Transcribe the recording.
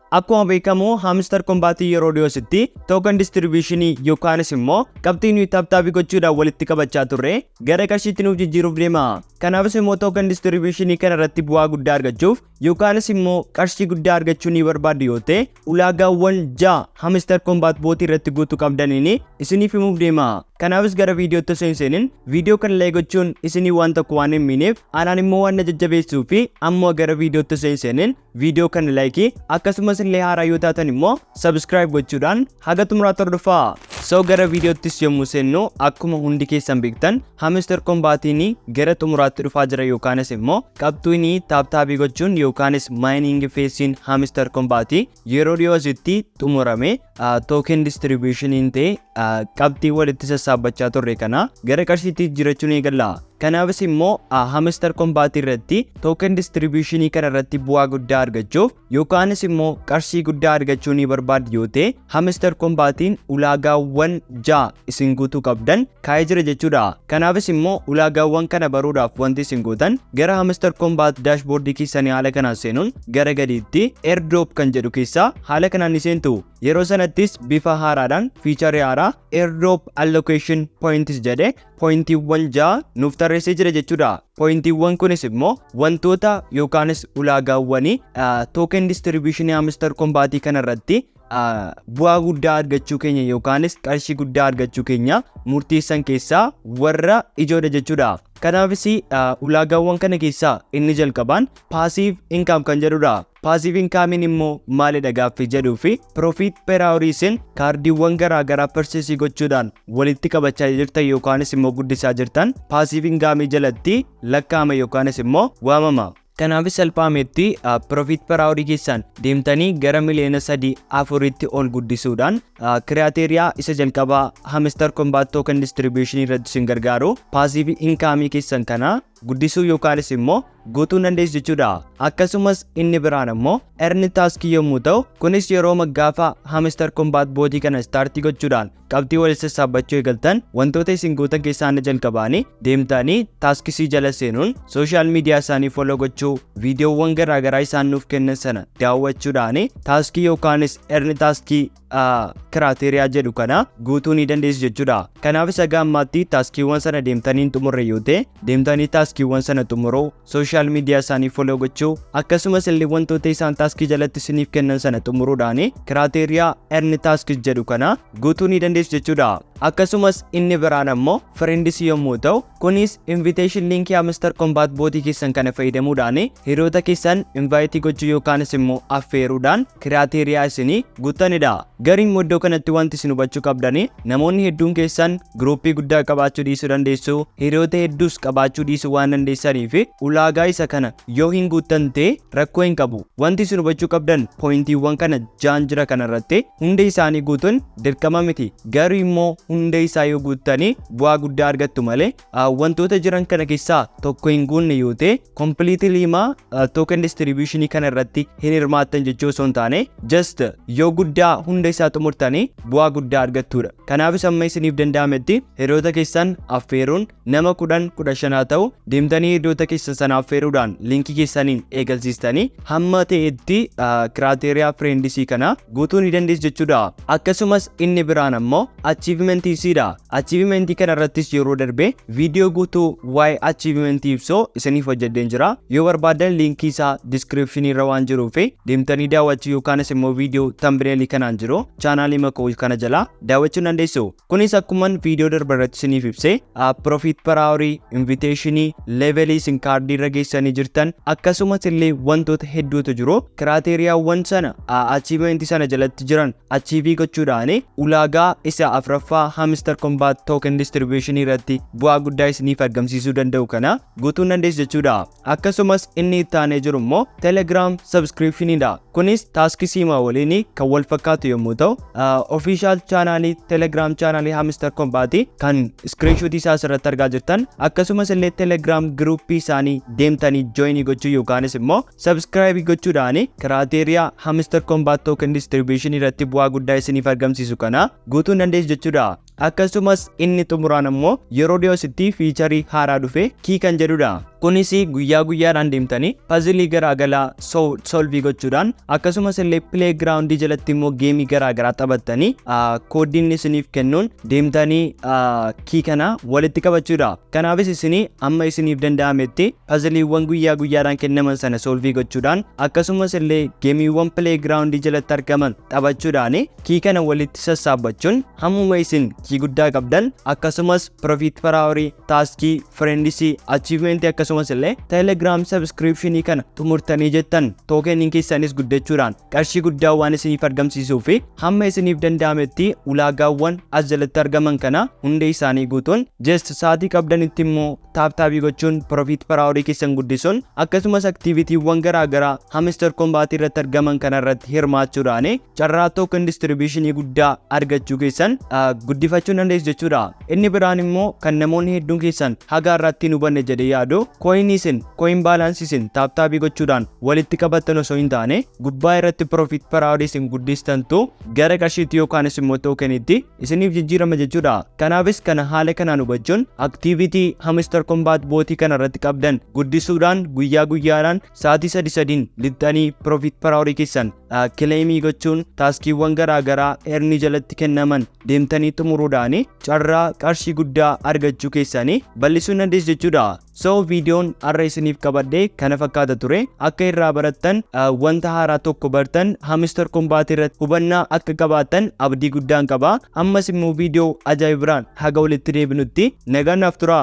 Akkuma beekamu, Hamster Kombatii yeroo dhiyoositti token distributionii yookaanis immoo qabxii nuyi tap tapii gochuudhaan walitti qabachaa turre gara qarshiitti nuuf jijjiiruuf deema. Kanaafis immoo token distributionii kana irratti bu'aa guddaa argachuuf yookaanis immoo qarshii guddaa argachuu ni barbaaddu yoo ta'e, ulaagaawwan 6 Hamster Kombat botii irratti guutuu qabdaniin isiniif himuuf deema. Kanaafis gara viidiyootti osoo hin seenin, viidiyoo kana like gochuun isinii waan tokko waan hin miineef, anaan immoo waan na jajjabeessuu fi ammoo gara viidiyootti osoo hin seenin viidiyoo kana likeii, akkasumas illee haaraa yoo taatan immoo subscribe gochuudhaan haga xumuraatti hordofaa. So gara viidiyoottis yommuu seennu, akkuma hundi keessan beektan, Hamster Kombatiin gara xumuraatti dhufaa jira, yookaanis immoo qabxiin tap tapii gochuun yookaanis mining phaseiin Hamster Kombatii yeroo dhiyoo asitti xumurame, token distributioniin ta'e qabxii walitti sassaabbachaa turre kana gara qarshiitti jijjiirachuun eegalla. Kanaafis immoo Hamster Kombatii irratti token distributionii kana irratti bu'aa guddaa argachuuf yookaanis immoo qarshii guddaa argachuu ni barbaaddu yoo ta'e, Hamster Kombatiin ulaagaawwan 6 isin guutuu qabdan kaa'ee jira jechuudha. Kanaafis immoo ulaagaawwan kana baruudhaaf wanti isin gootan, gara Hamster Kombat dashboardii keessanii haala kanaan seenuun gara gadiitti airdrop kan jedhu keessaa haala kanaan ni seentu. Yeroo sanattis bifa haaraadhaan featureii haaraa airdrop allocation points jedhe pointiiwwan 6 nuuf tarreessee jira jechuudha. Pointiiwwan kunis immoo wantoota yookaanis ulaagaawwanii token distributionii Hamster Kombatii kana irratti bu'aa guddaa argachuu keenya yookaanis qarshii guddaa argachuu keenya murteessan keessaa warra ijoodha jechuudha. Kanaafis ulaagaawwan kana keessaa inni jalqabaan passive income kan jedhudha. Passive incomeiin immoo maalidha gaaffii jedhuu fi profit per hourii isin kaardiiwwan garaagaraa purchaseii gochuudhaan walitti qabachaa jirtan yookaanis immoo guddisaa jirtan passive incomeii jalatti lakkaa'ama yookaanis immoo waamama. Kanaafis salphaametti profit per hourii keessan deemtanii gara miliyoona 3 4tti ol guddisuudhaan criteria isa jalqabaa Hamster Kombat token distributionii irratti isin gargaaru passive incomeii keessan kana guddisuu yookaanis immoo guutuu dandeessu jechuudha. Akkasumas inni biraan immoo earn taskii yommuu ta'u, kunis yeroo gaafa Hamster Kombat botii kana startii gochuudhaan qabxii walitti sassaabbachuu eegaltan wantoota isin guutan keessaa inni jalqabaanii deemtanii tasksii jala seenuun social media isaanii follow gochuu, viidiyoowwan garaagaraa isaan nuuf kennan sana daawwachuudhaan taskii yookaanis earn taskii criteria jedhu kana guutuu ni dandeessu jechuudha. Kanaafis haga ammaatti taskiiwwan sana deemtanii hin xumurre yoo ta'e, deemtanii taskiiwwan sana xumuruu, social media isaanii follow gochuu, akkasumas illee wantoota isaan taskii jalatti isiniif kennan sana xumuruudhaan criteria earn task jedhu kana guutuu ni dandeessu jechuudha. Akkasumas inni biraan ammoo friends yommuu ta'u, kunis invitation linkii Hamster Kombat botii keessan kana fayyadamuudhaan hiriyoota keessan inviteii gochuu yookaanis immoo affeeruudhaan criteria isinii guuttanidha. Gariin iddoo kanatti wanti isin hubachuu qabdani, namoonni hedduun keessan groupii guddaa qabaachuu dhiisuu dandeessu, hiriyoota hedduus qabaachuu dhiisuu waan dandeessanii fi ulaagaa isa kana yoo hin guuttan ta'e rakkoo hin qabu. Wanti isin hubachuu qabdan, pointiiwwan kana jaan jira kanarratti hunda isaanii guutuun dirqama miti. Garuu immoo hunda isaa yoo guuttanii bu'aa guddaa argattu malee, wantoota jiran kana keessaa tokko hin guunne yoo ta'e, completely token distributionii kana irratti hin hirmaattan jechuu osoo hin taane, just yoo guddaa hunda isaa xumurtanii bu'aa guddaa argattudha. Kanaafis amma isiniif danda'ametti hiriyoota keessan affeeruun, nama 10 15 ta'u deemtanii hiriyoota keessan sana affeeruudhaan linkii keessaniin eegalsiistanii hamma ta'etti criteria friendsii kana guutuu ni dandeessu jechuudha. Akkasumas inni biraan ammoo achievementiisiidha. Achievementii kana irrattis yeroo darbe viidiyoo guutuu waa'ee achievementii ibsoo isiniif hojjedheen jira. Yoo barbaadan linkii isaa descriptionii irra waan jiruuf deemtanii daawwachuu yookaanis immoo viidiyoo thumbnailii kanaan jiru channelii makoo kana jalaa daawwachuu dandeessu. Kunis akkuman viidiyoo darbe irratti isiniif ibse, profit per hourii, invitationii, levelii isin kaardii irra geessanii jirtan, akkasumas illee wantoota hedduutu jiru. Criteriawwan sana achievementii sana jalatti jiran achieveii gochuudhaan ulaagaa isa afuraffaa Hamster Kombat token distributionii irratti bu'aa guddaa isiniif argamsiisuu danda'u kana guutuu dandeessu jechuudha. Akkasumas inni itti aanee jiru immoo Telegram subscriptioniidha. Kunis taskii siimaa waliin kan wal fakkaatu yommuu ta'u, official channelii Telegram channelii Hamster Kombatii kan screenshotii isaa asirratti argaa jirtan, akkasumas illee Telegram groupii isaanii deemtanii joinii gochuu yookaanis immoo subscribeii gochuudhaan criteria Hamster Kombat token distributionii irratti bu'aa guddaa isiniif argamsiisu kana guutuu dandeessu jechuudha. Akkasumas inni xumuraan ammoo yeroo dhiyoositti featureii haaraa dhufe key kan jedhudha. Kunis guyyaa guyyaadhaan deemtanii puzzle garaagaraa solve gochuudhaan, akkasumas illee playground jalatti immoo game garaagaraa taphattanii koodiin isiniif kennuun deemtanii key kana walitti qabachuudha. Kanaafis isinii amma isiniif danda'ametti puzzleiiwwan guyyaa guyyaadhaan kennaman sana solve gochuudhaan, akkasumas illee gameiiwwan playground jalatti argaman taphachuudhaan key kana walitti sassaabbachuun, hammuma isin key guddaa qabdan, akkasumas profit per hour, task, friends, achievement, akkasumas illee Telegram subscription kana xumurtanii jettan, tokeniin keessanis guddachuudhaan qarshii guddaa waan isiniif argamsiisuu fi hamma isiniif danda'ametti ulaagaawwan as jalatti argaman kana hunda isaanii guutuun, just sa'aatii qabdanitti immoo tap tap gochuun profit per hour keessan guddisuun, akkasumas activitywwan garaagaraa Hamster Kombat irratti argaman kana irratti hirmaachuudhaan carraa token distribution guddaa argachuu keessan guddifachuu dandeessu jechuudha. Inni biraan immoo kan namoonni hedduun keessan haga irratti hin hubanne jedhee yaadu, coin isin coin balance isin tap tap gochuudhaan walitti qabattan osoo hin taane, gubbaa irratti profit per hour isin guddistantu gara qarshiitti yookaanis immoo tokenitti isiniif jijjiirama jechuudha. Kanaafis kana haala kanaan hubachuun activity Hamster Kombat bot kana irratti qabdan guddisuudhaan, guyyaa guyyaadhaan sa'aatii sadi sadiin lixxanii profit per hour keessan claim gochuun, taskiiwwan garaagaraa earn jalatti kennaman deemtanii xumuruudhaan carraa qarshii guddaa argachuu keessanii bal'isuu dandeessu jechuudha. So viidiyoon har'a isiniif qabadhee kana fakkaata ture. Akka irraa barattan, wanta haaraa tokko bartan, Hamster Kombat irratti hubannaa akka qabaattan abdii guddaan qaba. Ammas immoo viidiyoo ajaa'ibiraan haga walitti deebinutti nagaan naaf tura.